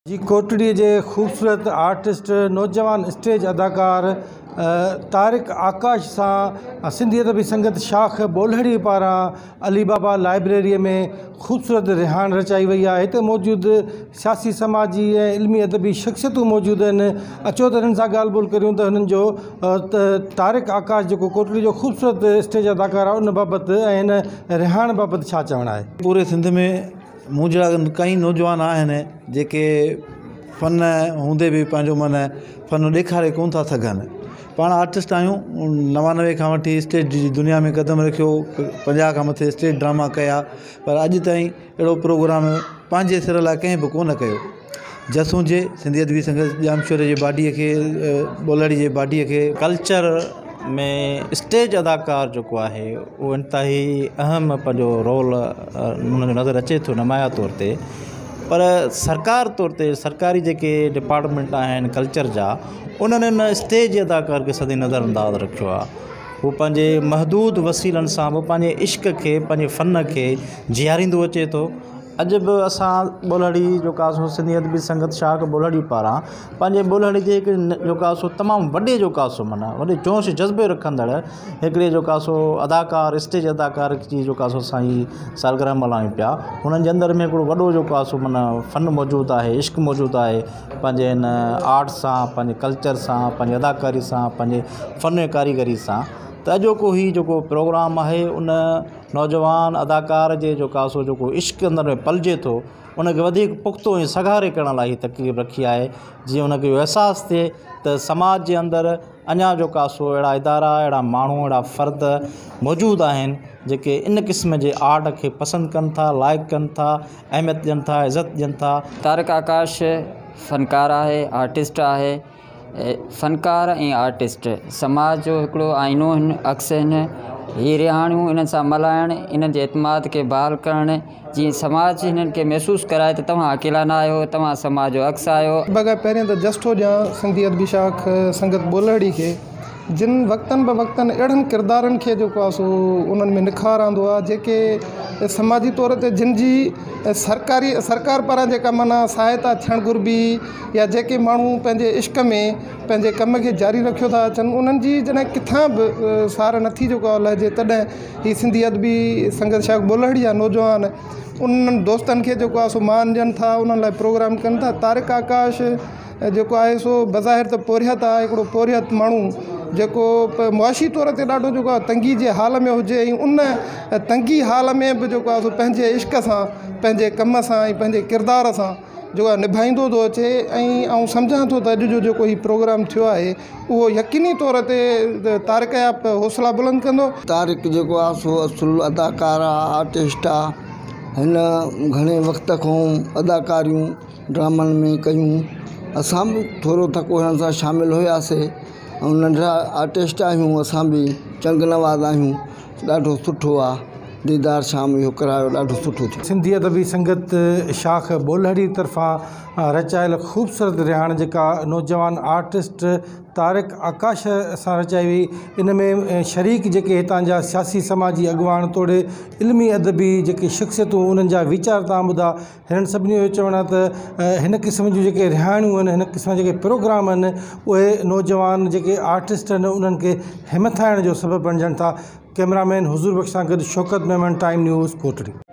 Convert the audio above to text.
جي ڪوٽڙي جي خوبصورت آرٽسٽ نوجوان اسٽيج اداڪار طارق آڪاش سان سنڌي ادبي سنگت شاخ ٻولهڙي پاران علي بابا لائبريري ۾ خوبصورت رهاڻ رچائي وئي آهي. هتي موجود سياسي سماجي ۽ علمي ادبي شخصيتون موجود آهن. اچو ته هنن سان ڳالهه ٻولهه ڪريون ته هنن جو طارق آڪاش جيڪو ڪوٽڙي جو خوبصورت اسٽيج اداڪار آهي ان بابت ۽ هن رهاڻ بابت ڇا چوڻ آهي. پوري سنڌ ۾ مون جهڙا ڪئي نوجوان آهن جيڪي فن هوندي به پنهنجو من فن ڏيکاري ڪونه ٿا سگهن. پاڻ آرٽسٽ آهيون 99 کان وٺي اسٽيج جي دنيا ۾ قدم رکيو، 50 کان مٿي اسٽيج ڊراما ڪيا، پر اڄ تائين اهڙو پروگرام پنهنجي سر لاءِ ڪنهن به ڪونه ڪيو. جس هجي سنڌي ادبي سنگت ڄامشوري جي باڊيءَ کي، ٻولهاڙي جي باڊيءَ کي. ڪلچر ۾ اسٽيج اداڪار جيڪو آهي اهو انتهائي اهم پنهنجو رول ان جو نظر اچي ٿو نمايان طور تي، پر سرڪار طور تي سرڪاري جيڪي ڊپارٽمينٽ آهن ڪلچر جا، انهن ان اسٽيج اداڪار کي سدائين نظر انداز رکيو آهي. هو پنهنجي محدود وسيلن سان به پنهنجي عشق کي، پنهنجي فن کي جياريندو اچي ٿو. اڄ به اسان ٻولهاڙي جيڪو آهي سو سنڌي ادبي سنگت شاخ ٻولهاڙي پاران پنهنجي ٻولهاڙي جي هڪ جيڪو آهي سو تمام وڏي جيڪو آهي سو معنيٰ وڏي جوش جذبي رکندڙ هڪڙي جيڪو آهي سو اداڪار اسٽيج اداڪار جي جيڪو آهي سو اسان هي سالگرهه ملهايون پيا. هنن جي اندر ۾ هڪڙو وڏو جيڪو آهي سو معنيٰ فن موجود آهي، عشق موجود آهي پنهنجي هن آرٽ سان، پنهنجي ڪلچر سان، پنهنجي اداڪاري سان، پنهنجي فن ۽ ڪاريگري سان. ته اڄوڪو هي جيڪو پروگرام آهي ان نوجوان اداڪار جي جيڪو آهي سو جيڪو عشق اندر ۾ پلجي ٿو ان کي وڌيڪ پختو ۽ سگهاري ڪرڻ لاءِ هي تقريب رکي آهي، جيئن ان کي اهو احساس ٿئي ته سماج جي اندر اڃا جيڪو آهي سو اهڙا ادارا، اهڙا ماڻهو، اهڙا فرد موجود آهن جيڪي ان قسم جي آرٽ کي پسند ڪن ٿا، لائيڪ ڪن ٿا، اهميت ڏين ٿا، عزت ڏين ٿا. طارق آڪاش فنڪار آهي، آرٽسٽ آهي. فنڪار ۽ آرٽسٽ سماج جو هڪڙو آئينو آهن، عڪس آهن. هي رهاڻيون انهن سان ملهائڻ، انهن جي اعتماد کي بحال ڪرڻ، جيئن سماج هنن کي محسوس ڪرائي ته توهان اڪيلا نه آهيو، توهان سماج جو عڪس آهيو. بغير پهرين ته جس ٿو ڏيان سنڌي ادبي شاخ سنگت ٻولهڙي کي، جن وقتن به وقتن اهڙن ڪردارن کي جيڪو آهي سو انهن ۾ نکار آندو آهي، جيڪي سماجي طور تي جن جي سرڪاري سرڪار پاران جيڪا معنيٰ سهائتا ٿيڻ گهربي يا جيڪي ماڻهو پنهنجي عشق ۾ پنهنجي ڪم کي جاري رکيو ٿا اچن، انهن جي جڏهن ڪٿان به سار نٿي جيڪو آهي لهجي، تڏهن هي سنڌي ادبي سنگت شاخ ٻولهڙي جا نوجوان انهن دوستن کي جيڪو آهي سو مان ڏين ٿا، انهن لاءِ پروگرام ڪن ٿا. طارق آڪاش جيڪو آهي سو بظاهر ته پورهيت آهي، هڪڙو پورهيت ماڻهو جيڪو معاشي طور تي ڏاڍو جيڪو آهي تنگي جي حال ۾ هجي ۽ ان تنگي حال ۾ به جيڪو آهي سو پنهنجي عشق سان، پنهنجي ڪم سان ۽ پنهنجي ڪردار سان جيڪو آهي نڀائيندو ٿو اچي. ۽ آئون سمجهان ٿو ته اڄ جو جيڪو هي پروگرام ٿيو آهي اهو يقيني طور تي طارق جا حوصلا بلند ڪندو. طارق جيڪو آهي سو اصل اداڪار آهي، آرٽسٽ آهي. هن گهڻي وقت کان اداڪاريون ڊرامن ۾ ڪيون. اسان به ٿورو ٿڪو هنن سان شامل هئاسين ۽ ننڍڙا آرٽسٽ آهيون، اسان به چنگ نواز آهيون. ڏاڍو سٺو آهي ديدار شام اهو ڪرايو، ڏاڍو سٺو ٿيو. سنڌي ادبي سنگت شاخ ٻولهڙي طرفان رچايل خوبصورت رهاڻ جيڪا نوجوان آرٽسٽ طارق آڪاش سان رچائي وئي، ان ۾ شريڪ جيڪي هتان جا سياسي سماجي اڳواڻ توڙي علمي ادبي جيڪي شخصيتون انهن جا ويچار تان ٻڌا. هنن سڀني جو چوڻ آهي ته هن قسم جون جيڪي رهاڻيون آهن، هن قسم جا جيڪي پروگرام آهن، اهي نوجوان جيڪي آرٽسٽ آهن انهن کي همٿائڻ جو سبب بڻجن ٿا. ڪئميرامين حضور بخش سان گڏ شوڪت ميمڻ، ٽائيم نيوز، ڪوٽڙي.